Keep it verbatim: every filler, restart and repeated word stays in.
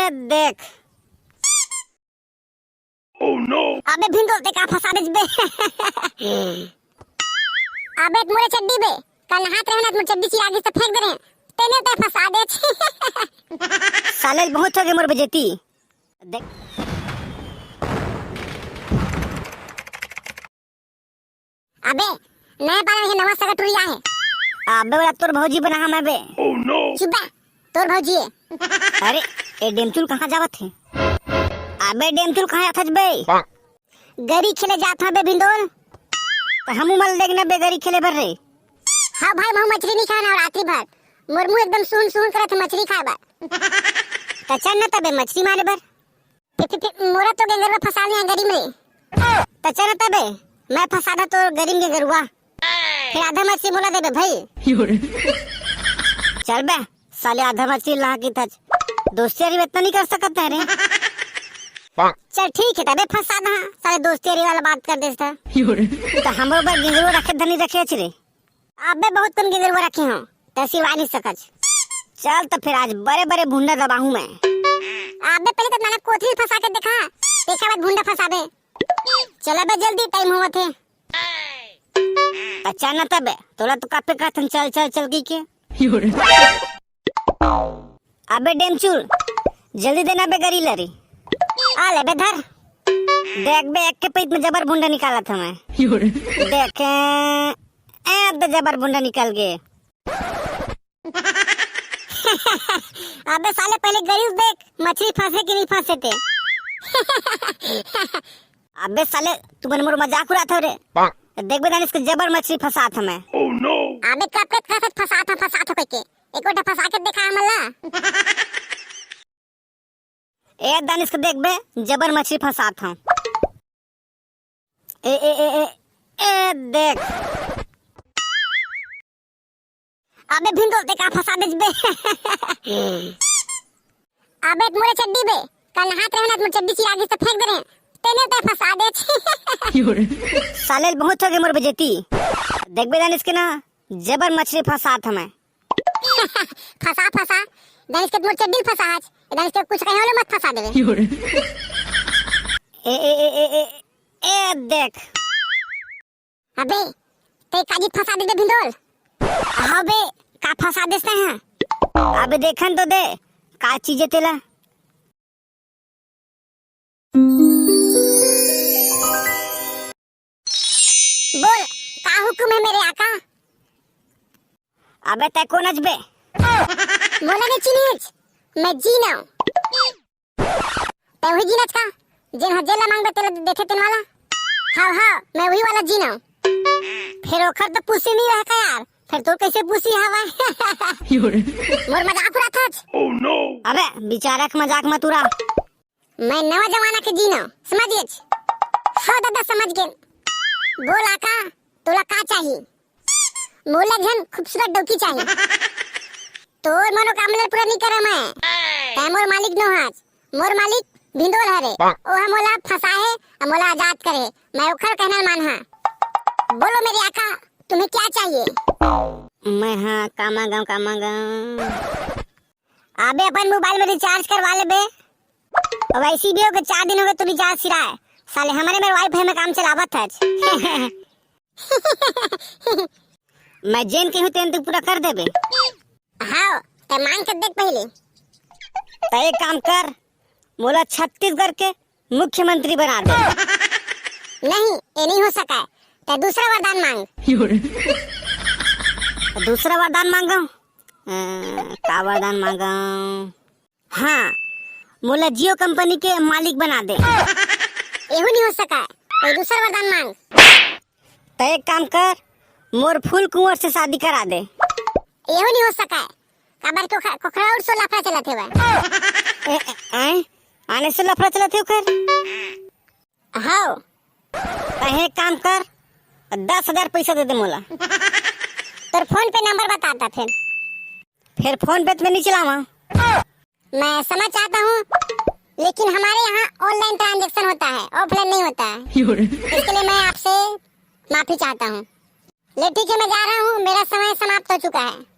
देख। अबे भिंदो, ते का फंसा देच बे? अबे मोरे चड्डी बे, कल नहात रहे ना, मोर चड्डी चिरा गिस त फेंक दे रहे, तेने ते फंसा देच। साले बहुत हो गए मोर बेइज्जती। देख। अबे, नया पारा के नवा सगा टुरी आहे। अबे, ओला तोर भौजी बना हम अबे। चुप बे, तोर भौजी है। अरे, ए डेमचुल कहाँ जावत है? अबे, डेमचुल कहाँ जाथस बे? गरी खेले जात हँव बे भिंदोल। त हमू मन लेगना बे गरी खेले बर रे। हाँ भाई, महू मछरी नहीं खाना रात्रि भर। मोर मुँह एकदम सुन सुन करत हे मछरी खाए बर। त चल न तबे मछरी मारे बर। फि-, फि-, फि-, मोला तो गेंगरवा फंसा लिया गरी में। त चल तबे, मैं फंसा दा तो गरी में गेंगरवा। फिर आधा मछली मोला देबे भाई। चल बे, साले आधा मछली ला के थच। दोस्ती यारी में इतना नहीं कर सकत है रे। चल ठीक है तबे फंसा दा, साले दोस्ती यारी वाला बात कर देस त। त हमरो बर गेंगरवा रखे धनी रखे छ रे। अबे बहुत कम गेंगरवा रखे हँव, तैं सिलवा नहीं सकच। चल त फिर आज बड़े बड़े भुंडा दबाहूँ मैं। अबे पहले तो नाना कोथली फंसा के देखा, तेखर बाद भुंडा फंसाबे। चल बे जल्दी, टाइम होवत हे। अच्छा न तबे, तोला तो कापे कहथन चल चल चल कहिके। अबे डेमचुल, जल्दी देना बे गरी लरी। आ ले बे धर। देख बे, एक के पीठ में जबर भुंडा निकालत हँव मैं। देखे, ए, अब तो जबर भुंडा निकल गए। अबे साले, पहले गरी देख, मछली फंसे कि नहीं फंसे ते। अबे साले, तुमन मोर मजाक उड़ात हो रे। देख बे दानिश के जबर मछली फंसात हँव मैं। अबे कब के फंसात हँव, फंसात हँव कहिके। एक गोटा फंसा के देखा हमन ला। ए दानिश के देख बे, जबर मछली फंसात हँव। ए, ए, ए, ए, ए, देख। अबे भिंदो, ते का फंसा देच बे? अबे मोरे चड्डी बे, कल नहात रहे ना, मोर चड्डी चिरा गिस त फेंक दे रहे, तेने ते फंसा देच। साले बहुत हो गए मोर बेइज्जती। देख बे दानिश के ना, जबर मछली फंसात हँव मैं। फंसा, फंसा। दानिश के मोर चड्डी ल फंसा हच। दानिश के कुछ कहे होले मत फंसा देबे। ए, ए, ए, ए, ए, ए, देख। अबे, ते काजी फंसा दे दे भिंदोल। अबे, का फंसा देस ते हैं? अबे देखन तो दे, का चीज हे तेला। बोल, का हुकुम है मेरे आका? अबे तै कोन अच बे? मोला नहीं चिन्हेच, मैं जीन हँव। तै वही जीन अच का, जेन ह जेला मांगबे तेला देथे तेन वाला? हाँ, हाँ, मैं वही वाला जीन हँव। फिर ओखर तो पूसी नहीं रहे का यार, फिर तोर कैसे पूसी हवय? मोर मजाक उड़ाथच। अबे, बिचारा के मजाक मत उड़ा। मैं नवा जमाना के जीन हँव, समझ गेच? हाँ दादा, समझ गेन। बोल आका, तोला का चाही? मोला झन खूबसूरत डौकी चाही। तोर मनोकामना पूरा नहीं करा मैं। तै मोर मालिक नो हच। मोर मालिक भिंदोल हरे। ओह मोला फंसा हे, अउ मोला आजाद करे। मैं ओखर कहना मान हाँ। बोलो मेरे आका, तुम्हें क्या चाहिए? मैं हाँ, का मांगँव, का मांगँव। अबे अपन मोबाइल में रिचार्ज करवा ले बे। वैसे भी हो गए, चार दिन हो गए तू रिचार्ज सिराए। साले हमरे मेरे वाईफाई में काम चलावत हच। मैं जेन कहूँ तेन तू पूरा कर देबे। हाँ, तै मांग के देख पहले। तै एक काम कर, मोला छत्तीसगढ़ के मुख्यमंत्री बना दे। नहीं, ये नहीं हो सका है। तै दूसरा वरदान मांग। दूसरा वरदान मांगँव? अ, का वरदान मांगँव? हाँ, मोला जियो कंपनी के मालिक बना दे। एहू नहीं हो सका है। कोई दूसरा वरदान मांग। तै एक काम कर, मोर फूल कुंवर से शादी करा दे। एहू नहीं हो सका है। काबर के ओखर, ओखर अउ सो लफड़ा चलत हेवय। ए, ए, ए, आने से लफड़ा चलत हे ओखर? हव। तै एक काम कर, दस हजार पैसा दे दे मोला। तोर फोन पे नंबर बता ता फिर। फिर फोन पे तो मैं नहीं चलावा। मैं समझ चाहता हूँ, लेकिन हमारे यहाँ ऑनलाइन ट्रांजैक्शन होता है, ऑफलाइन नहीं होता है। इसके लिए मैं आपसे माफी चाहता हूँ। ले ठीक है, मैं जा रहा हूँ, मेरा समय समाप्त हो चुका है।